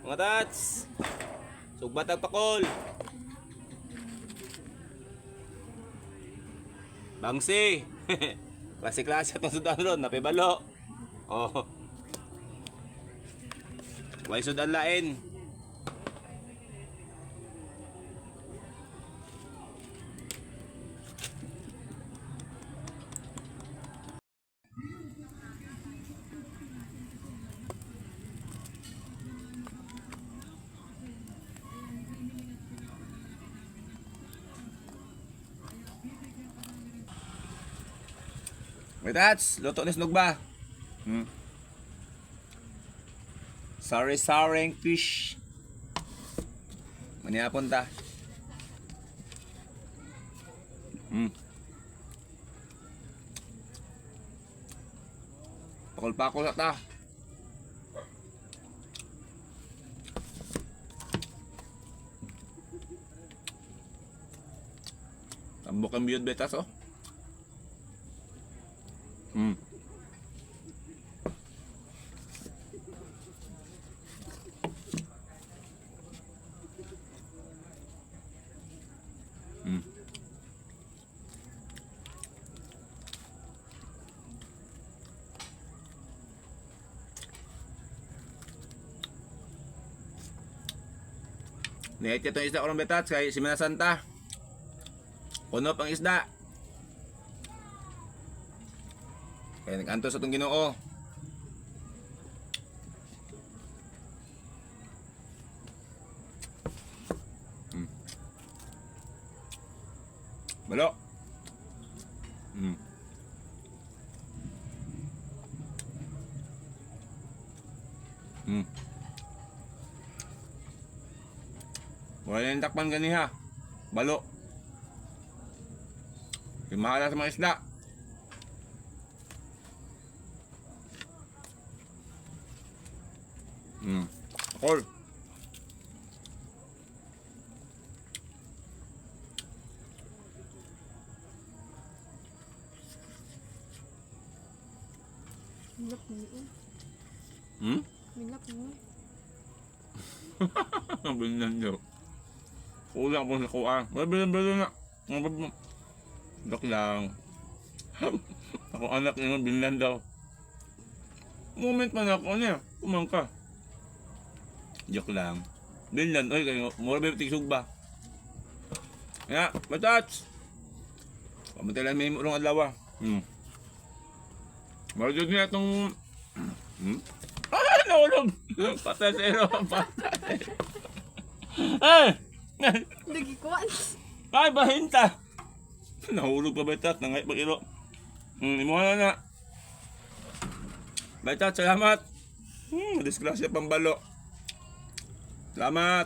Mga tats. Sugbatag pakol. Bangsi. Klase-klase atong sudan ron, napibalo. Oh. Way sudan lain. Wait, tats, luto ni sinugba. Sorry, sorry, fish. Maniapon ta. Pakol-pakol na ta. Tambok ang biyod betas oh. Nihit itong isda ko ng betats kay Simana Santa. Kunop ang isda. Kaya nag-antos sa itong Ginoo. Balo. Wala yung takpan ganiha. Balo. Yung mahala sa mga isda. Akol. Milak ni eh. Milak ni. Bilan daw. Kulang po sa kuha. Wala bilan bilan na. Dok lang. Ako anak niyo binlan daw. Moment man ako niya. Kumangka. Joke lang. Binlan. Oy, kayo. Mura ba yung tigsug ba? Ya, matats! Pamunti lang may murong adlaw. Marujod niya itong... Ah, nahulog! Patay sa ero. Patay. Ay! Lagi ko. Ay, bahinta! Nahulog pa baitat, nangay pag iro. Imuha na na. Baitat, salamat. Disgrasya pambalo. Salamat.